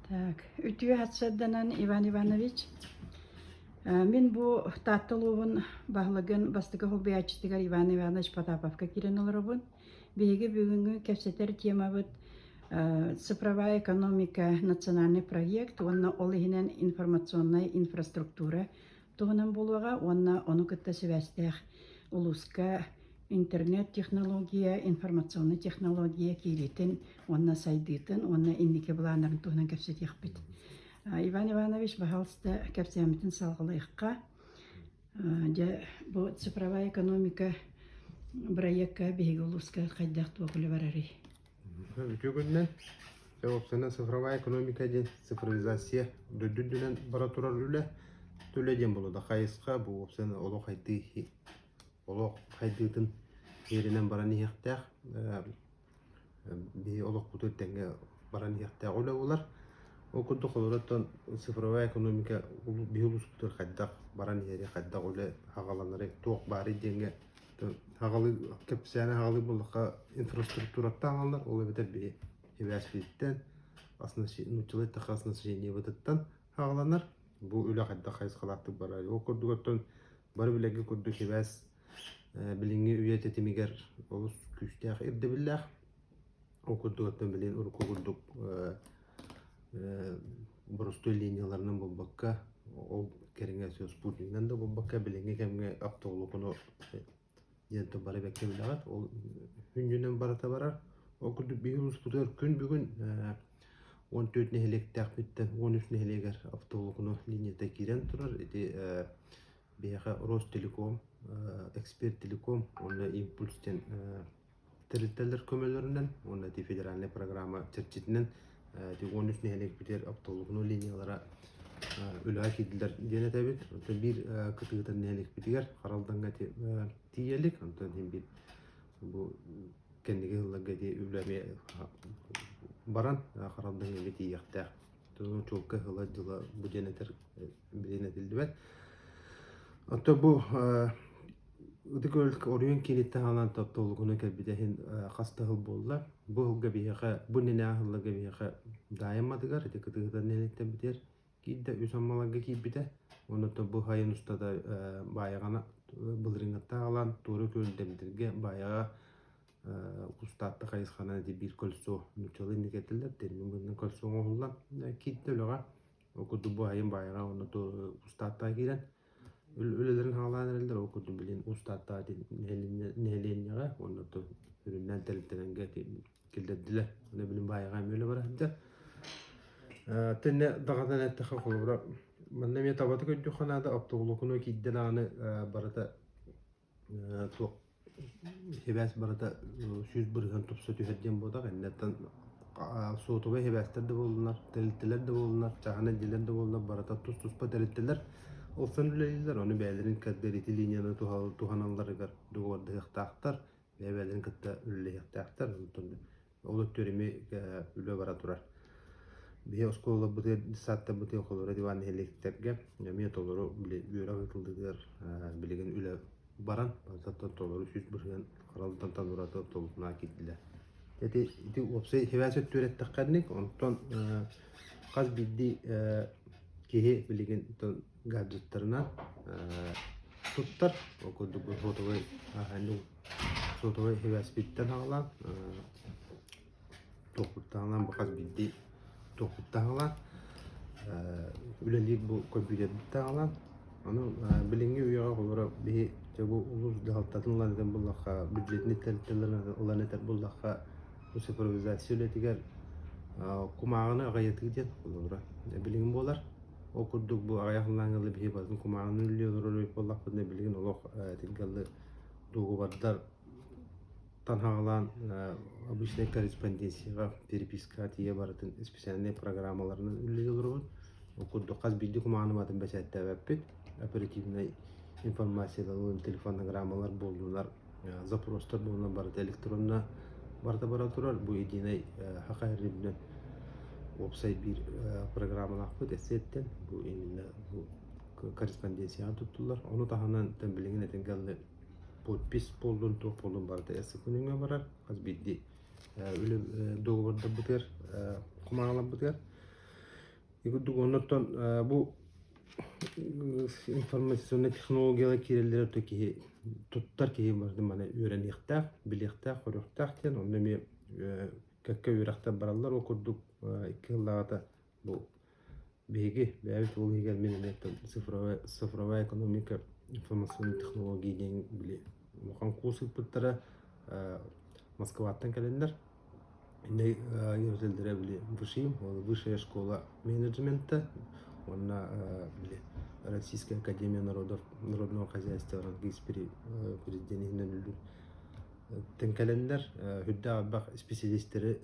Так, үтүө сарсыарданан Иван Иванович. Мин бу Таатта улууһун баһылыгын бастакы солбуйааччытыгар Иван Иванович Потаповка киирэн олоробун. Биһиги бүгүҥҥү кэпсэтэр темабыт цифровая экономика национальный проект уонна ол иһинэн информационнай инфраструктура туһунан буолуоҕа уонна ону кытта сибээстээх улууска интернет-технология, информационнай технология киириитин уонна сайдыытын уонна инники былааннарын туһунан кэпсэтиэхпит. Иван Иванович, баһаалыста, кэпсээммитин салҕалыахха. Дьэ, бу цифровая экономика бырайыакка биһиги улууска хайдах туох үлэ барарый? Үтүө күнүнэн. Дьэ, уопсайынан цифровая экономика диэн цифровизация дойду үрдүнэн бара турар үлэ. Үлэ диэн буолуо хайысха бу уопсайынан олох хайдыы олох хайдыытын иэринэн баран иһиэхтээх. Биһи олохпутун тэҥҥэ баран иһиэхтээх үлэ буолар. Ол курдук холобура цифровая экономика биһи улууспутугар хайдах баран иһэрий, хайдах үлэ аҕаланарый, туох баарый диэҥҥэ Аҕалыы кэпсээни аҕалыы буоллахха инфраструктураттан аҕаллар, ол эбэтэр биһи сибээспититтэн, нууччалыы эттэххэ оснащениебытыттан аҕаланар. Бу үлэ хайдах хайысхалаахтык барар. Ол курдук оттон бары билэргэ курдук сибээс билиҥҥи үйэ тэтимигэр олус күүстээх ирдэбиллээх. Ол курдук оттон билигин урукку курдук боростуой линияларынан буолбакка, ол кэриҥэ спутнигынан да буолбакка, билиҥҥи кэмҥэ оптоволокону диэн бары бэккэ билэҕит. Ол хүнньүнэн барыта барар. Ол курдук биһиги улууспутугар күн бүгүн 14 нэһилиэктээхпиттэн 13 нэһилиэгэр оптоволоконо линията киирэн турар. Ити биһиэхэ Ростелеком, Эксперт Телеком уонна Импульс диэн тэрилтэлэр көмөлөрүнэн уонна ити федеральнай программа чэрчитинэн ити 13 нэһилиэкпитигэр оптоволокно линиялара үлэҕэ киирдилэр диэн этэбит. Онтон биир кытыытын нэһилиэкпитигэр Харалдаҥҥа ити тиийэ илик. Онтон иһин биир бу кэнники сылларга ити үлэ эмиэ баран Харалдаҥҥа эмиэ тиийиэхтээх. Чуолкай сыла дьыла бу диэн этэр билин этиллибэт. Оттон бу Ытык оройуон кииниттэн аҕалан тапталлыкуна кэлбитэ иһин хас да сыл буолла. Бу сылга биһиэхэ, бу иннинээҕи сылларга биһиэхэ Даайамматыгар ити кытыытан нэһилиэктэн бүтэр киирдэ, үс Аммаларга киирбитэ. Онон бу сайын устата Баайаҕаны былырыыҥҥыттан аҕалан туора күөлдэмтэргэ Баайаҕа Устаатта хайысханан ити биир кольцо нууччалыы инник этиллэр, термин быһыытынан кольцо оҥоһуллан киирдэ үлэҕэ. Ол курдук бу айын Баайаҕа уонна Устааттаҕа киирэн Үлэлэрин хаалаан эрэллэр, ол курдук билигин Уус Тааттаҕа нэһилиэнньэҕэ уонна сүрүннээн тэрилтэлэргэ киллэрдилэр. Аны билин баайаҕа эмиэ үлэ бара сылдьар. Тэннэ даҕатан эттэххэ, холобура, манна эмиэ табатык өйдүөххэ наада, оптоволокуну киирдэн аҕаны барыта Туох сибээс барыта 100% тупса түһэр диэн буолбатах. Иннэттэн суотубай сибээстэр да буоллунар, тэрилтэлэр да буоллунар, чааһынай дьиэлэр да буоллунар барыта тус-туспа тэрилтэлэр ылсан үлэлииллэр. Ону бэйэлэрин кэрдэрити линияны туһаналларыгар договордаһыахтаахтар, бэйэ-бэйэлэрин кытта үлэлэһиэхтээхтэр. Онтон Ол өттүгэр эмиэ үлэ бара турар. Биһи оскуолаларбытыгар, детсадтарбытыгар холобура диван нэһилиэктэргэ эмиэ толору били үөрэх ыытыллыытыгар билигин үлэ баран, барытыттан толору 100% харалтан ураты толкунаа киирдилэр. Ити, ити уопсай сибээс өттүгэр эттэххэ онтон хас биирдии киһи билигин гаджеттарынан туттар. Ол курдук сотовай сотовай сибээспиттэн аҕалаан туохпуттан аҕалаан бу хас биирдии туохпуттан аҕалаан үлэлиир бу компьютербиттэн аҕалаан ону билиҥҥи үйэҕэ холобура биһи дьэ бу улуус дьаһалтатын ылан этэр буоллахха бюджетнай тэрилтэлэрин ылан этэр буоллахха бу цифровизация үлэтигэр кумааҕыны аҕыйатыы диэн холобура билигин буолар. Ол курдук бу аҕыйах ыллааҥҥа дылы биһи барытын кумааҕыны үлэлии олорор эбит буоллахпытына билигин олох итингэ дылы дуогабардар таһаҕалаан обычнай корреспонденцияҕа, перепискаҕа тиийэ барытын специальнай программаларынан үлэлии олоробут. Ол курдук хас биирдии кумааҕыны барытын бэчээттээбэппит. Оперативнай информациялар, телефонограммалар буоллунар, запростар буоллунар барыта электронно барыта бара турар. Бу единый саха үрдүнэн уопсай биир программалаахпыт эссиэттэн бу именно бу корреспонденцияҕа туттуллар. Ону таһынан билигин этин галлы подпись буоллун, туох буоллун барыта СК-күнүҥҥэ барар. Хас биирдии үлэ договордарбытыгар, кумааҕыларбытыгар. Курдук оннуттан бу информационнай технологиялар киирэллэрэ то киһи туттар киһи барытын маны үөрэниэхтээх, билиэхтээх, көрүөхтээх диэн онно эмиэ кэккэ үөрэхтэр бараллар. Ол курдук 2 сыллааҕыта бу биһиги бэйэбит ол иһигэр мин эмиэ цифровая экономика информационной технологии диэн били улахан курс ыыппыттара Москваттан кэлэннэр Иннэ үөрэтэллэрэ били ВШИМ, ол Высшая школа менеджмента уонна били Российская академия народов народного хозяйства президент иһинэн үллүр кэлэннэр үрдээх элбэх исписэлиистэри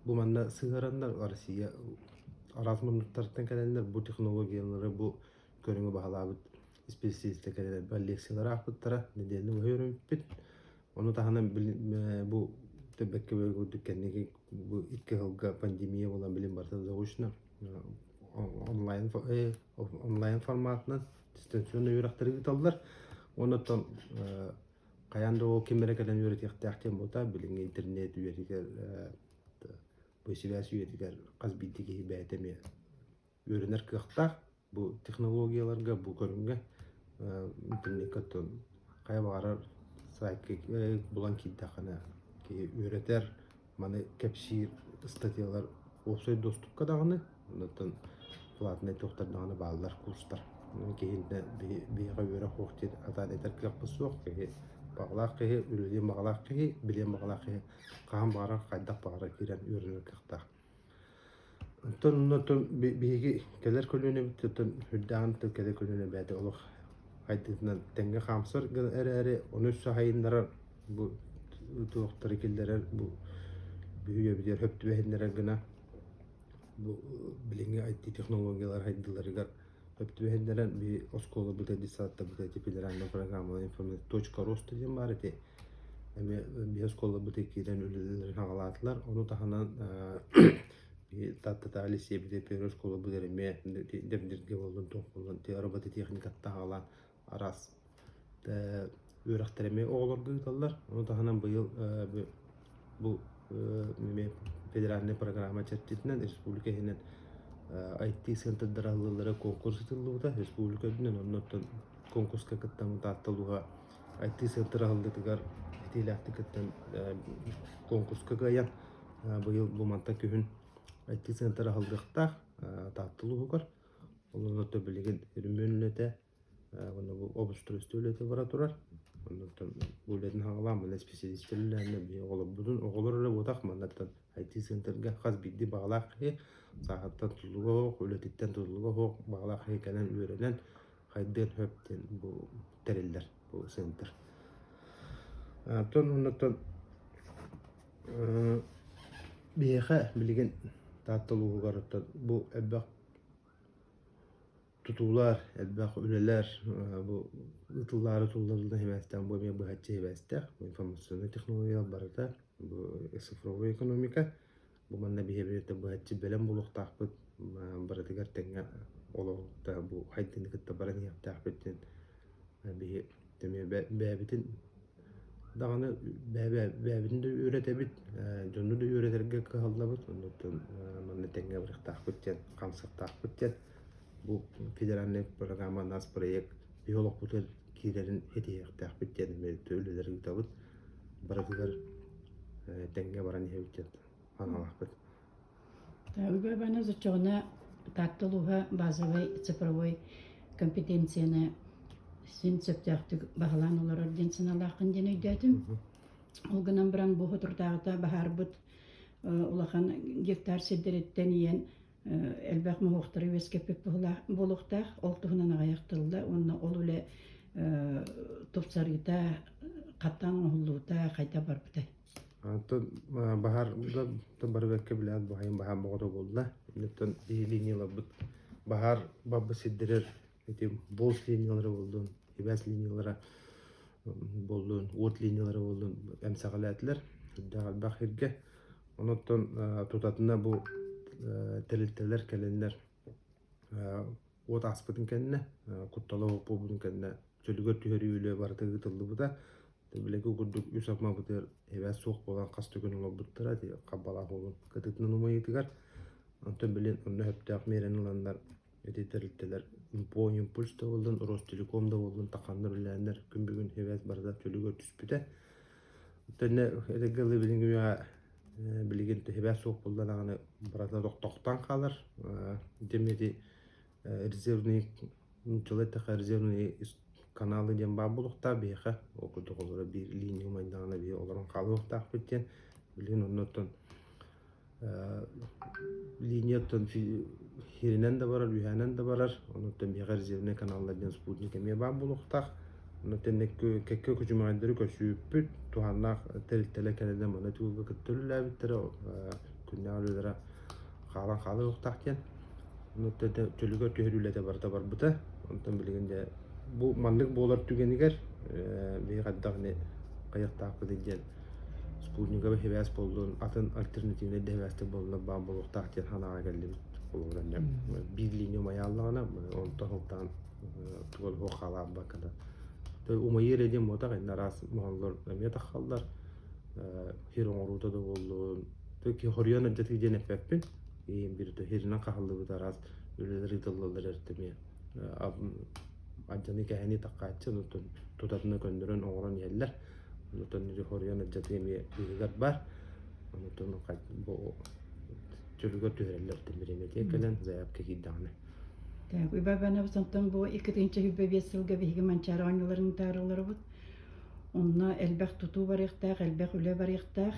бу манна сыһыараннар Россия араас муннуктарыттан кэлэннэр бу технологиялары бу көрүҥү баһылаабыт исписэлиистэр кэлэн лекциялары аахпыттара нэдиэлэни быһа үөрэммиппит. Ону таһынан бу бэккэ курдук кэнники бу 2 сылга пандемия буолан билим барыта заочно онлайн онлайн форматынан дистанционно үөрэхтэри ыыталлар. Оннуттан хайаан да ол ким эрэ кэлэн үөрэтиэхтээх диэн буолта билиҥҥи интернет үйэтигэр бу сибээс үйэтигэр хас биирдии киһи бэйэтэ эмиэ үөрэнэр кыахтаах. Бу технологияларга, бу көрүҥҥэ интернеккэ оттон хайа баҕарар сайтка булан киирдэххинэ киһи үөрэтэр, маны кэпсиир статьялар уопсай доступка даҕаны, онтон платнай туохтар даҕаны бааллар курстар. Киһиннэ биһиэхэ үөрэх суох диэн атаан этэр кыахпыт суох. Киһи баҕалаах киһи, үлэлиэн баҕалаах киһи, билиэн баҕалаах киһи хаһан баҕарар, хайдах баҕарар киирэн үөрэнэр кыахтаах. Оттон оннуттан биһиги кэлэр көлүөнэбит оттон үрдээҕин кэлэр көлүөнэ бэйэтэ олох хайдыытынан тэҥҥэ хаамсар гына эрээри ону өссө хайыннарар бу туохтары киллэрэр бу үйэбитигэр хөп түбэһиннэрэр гына бу билиҥҥи IT технологиялар хайдыыларыгар хөп түбэһиннэрэн биһи оскуолабыт детсадтарбыт эти федеральная программа точка роста диэн баар ити Эмиэ биһи оскуолабытыгар киирэн үлэлэрин аҕалаатылар. Ону таһынан Тааттатааҕы лиссиэйбитигэр первый оскуолабытыгар эмиэ дэбдиргэ буоллун, туох буоллун робототехникаттан аҕалаан араас үөрэхтэри эмиэ оҕолорго ыыталлар. Ону таһынан быйыл бу эмиэ федеральнай программа чэрчитинэн республика иһинэн IT центрдар аһыллыылара конкурс ыытыллыбыта республика үрдүнэн. Оннуттан конкурска кыттан Таатта улууһа IT-центр аһыллыытыгар итиилээхтик кыттан конкурска кыайан быйыл бу мантан күһүн IT-центр аһыллыахтаах Таатта улууһугар. Онон оттон билигин өрөмүөн үлэтэ уонна бу обустройство үлэтэ бара турар. Оннуттан бу үлэтин хаҥалаан манна специалистэр үлэлээннэр биһиги оҕолорбутун оҕолор эрэ буотах маннаттан IT-центрга хас биирдии баҕалаах киһи сааһыттан тутулуга суох, үлэтиттэн тутулуга суох баҕалаах киһи кэлэн үөрэнэн хайдыан сөп диэн бу тэриллэр бу центр. Оттон оннуттан биһиэхэ билигин Таатта улууһугар оттон бу элбэх тутуулар, элбэх үлэлэр бу ыытыллаары тулларынан сибээстээх бу эмиэ быһаччы сибээстээх информационнай технология барыта бу цифровой экономика бу манна биһиэбит быһаччы бэлэм буолуохтаахпыт барытыгар тэҥҥэ олоҕу бу хайдыыны кытта баран иһиэхтээхпит диэн биһи эмиэ бэйэбитин даҕаны бэйэбитин да үөрэтэбит дьону да үөрэтэргэ кыһаллабыт оннуттан манна тэҥҥэ барыахтаахпыт диэн хамсыахтаахпыт диэн бу федеральнай программа нас проект биһи олохпутугар киирэрин ситиһиэхтээхпит диэн эмиэ үлэлэри ыытабыт барытыгар тэҥҥэ баран иһэбит диэн санаалаахпыт. Уйбай Иванович оччоҕуна Таатта улууһа базовай цифровой компетенцияны син сөптөөхтүк баһылаан олорор диэн санаалааххын диэн өйдөөтүм. Ол гынан баран бу соторутааҕыта баһаарбыт улахан гектар сирдэриттэн ийэн элбэх моһуохтары үөскэппит буолуохтаах. Ол туһунан аҕыйах тылла уонна ол үлэ тупсарыыта, хаттаан оҥоһуллуута хайдах барбытай? Оттон баһаар да бары бэркэ билээт баһайын баһаар боҕото буолла. Оттон биһи линияларбыт баһаар барбыт сирдэрэр ити болс линиялара буоллун, сибээс линиялара буоллун, уот линиялара буоллун эмсэҕэлээтилэр. Үрдээх элбэх сиргэ. Онон тутатына бу тэрилтэлэр кэлэннэр уот ааспытын кэннэ, куттала суох буолбутун кэннэ чөлүгэр түһэрии үлэ барыта ыытыллыбыта. Билэги курдук үс Аммабытыгар эбээс суох буолан хас да күн олорбуттара ити Харбалаах уолун кытыытынан умайыытыгар. Онтон билин онно сөптөөх миэрэни ыланнар ити тэрилтэлэр Импо, Импульс да буоллун, Ростелеком да буоллун таханнар үлэлээннэр күн бүгүн сибээс барыта чөлүгэр түспүтэ. Оттон этэргэ дылы билиҥҥи үйэҕэ билигин сибээс суох буолла даҕаны барыта тохтоон хаалар. Ити ити резервный нууччалыы эттэххэ резервный каналы диэн баар буолуохтаах биһиэхэ. Ол курдук олоро биир линия умайдаҕына биһи олорон хаалыахтаахпыт диэн. Билигин оннуттан линияттан сиринэн да барар, үһээнэн да барар. Онуттан биһиэхэ резервнэй каналлар диэн спутник эмиэ баар буолуохтаах. Онно кэккэ күчүмэҕэйдэри көрсүбүппүт. Туһааннаах тэрилтэлэр кэлэннэр манна тыылга кытта үлэлээбиттэрэ, күннээх үлэлэрэ хаалан хаалыахтаах диэн. Онуттан чөлүгэр түһэр үлэтэ барыта барбыта. Онтон билигин дьэ бу маннык буолар түгэнигэр биһиги хайдах хайыахтаахпытый диэн спутниковай сибээс буоллун, атын альтернативнай да сибээстэр буоллунар баар буолуохтаах диэн санааҕа кэллибит. Холобура, биир линия умайааллаҕына, онтон сылтаан тугу суох хаалаабакка да. Умайыы эрэ диэн буотах, иннэ араас моһоллор эмиэ таххаллар. Сир оҥоруута да буоллун. Хоруйан алдьатыы диэн эппэппин. Биир сиринэн хаһыллыбыт араас үлэлэр ыытыллаллар эрдэ эмиэ алдьаныы кэһэнии таххааччы, онтон тутатына көннөрөн оҥорон иһэллэр. Онтон хоруйан алдьатыы эмиэ быыһыгар баар. Онтон бу чөлүгэр түһэрэллэр бириэмэтигэр кэлэн заявка киирдэҕинэ. Так, Уйба Иванович, онтон бу 2025 сылга биһиги Манчаары оонньууларын ыытаарыларыбыт. Онно элбэх тутуу барыахтаах, элбэх үлэ барыахтаах.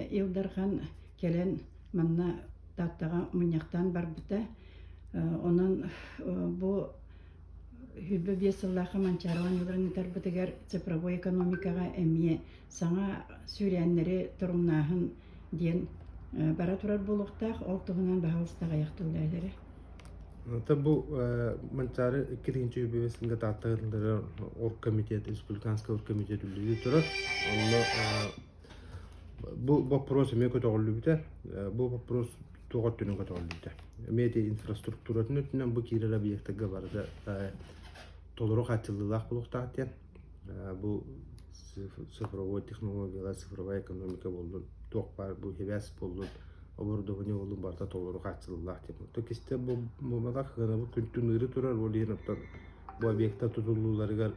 Ил Дархан кэлэн манна Тааттаҕа мунньахтаан барбыта. Онон бу 25 сыллаахха Манчаары оонньууларын ыытарбытыгар цифровой экономикаҕа эмиэ саҥа сүүрээннэри торумнааһын диэн бара турар буолуохтаах. Ол туһунан баһаалыста аҕыйах тыллаах Это бу Манчаары 2025 сылга Таатта ыытыллар оргкомитет, республиканскай оргкомитет үлэлии турар. Онно Бу боппуруос эмиэ көтөҕүллүбүтэ. Бу боппуруос туох өттүнэн көтөҕүллүбүтэ? Эмиэ ити инфраструктуратын өттүнэн бу киирэр объектарга барыта толору хааччыллыылаах буолуохтаах диэн. Бу цифровой технологиялар, цифровая экономика буоллун, туох баар бу сибээс буоллун, оборудование буоллун барыта толору хааччыллыылаах диэн. То кистэл буолбатах, сыанабыт күн-түн ыыры турар, ол иһин оттон бу объектар тутуллууларыгар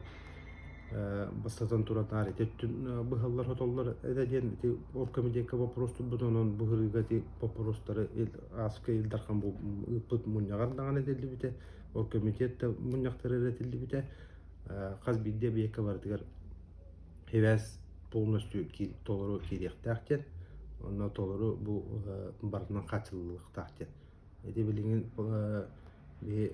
бастатан туран наар ити өттүн быһаллар-хотоллор этэ диэн ити оргкомитекка вопрос турбут онон быһырыыга ити боппуруостары ааска Ил Дархан ыыппыт мунньаҕар даҕаны этиллибитэ оргкомитет да мунньахтара этиллибитэ хас биирдии объекка барытыгар сибээс полностью толору киириэхтээх диэн онно толору бу барытынан хааччыллыахтаах диэн Ити билигин биһи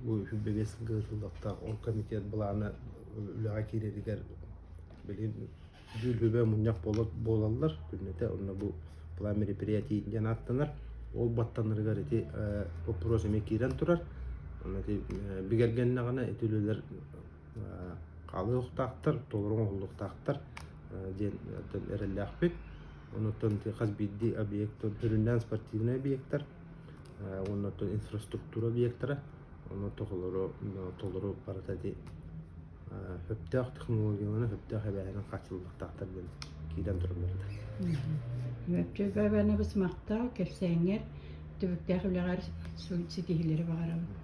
бу 25 сылга ыытыллыахтаах ол комитет былаана үлэҕэ киирэригэр билигин дьүүллүбэ мунньах буолаллар күннэтэ онно бу план мероприятий диэн ааттанар ол баттанарыгар ити боппуруос эмиэ киирэн турар онно ити бигэргэннэҕинэ ити үлэлэр хаалыахтаахтар толору оҥоһуллуохтаахтар диэн эрэллээхпит Онуттан хас биирдии объект сүрүннээн спортивнай объектар уонна инфраструктура объектара ону толору толору барыта ити сөптөөх технологиялары сөптөөх эбээһинэн хааччыллыахтаахтар диэн киирэн тураллар этэ. Өптөөх бэбэнэбис махтал кэпсээҥҥэр түбүктээх үлэҕэр ситиһиилэри баҕарабын.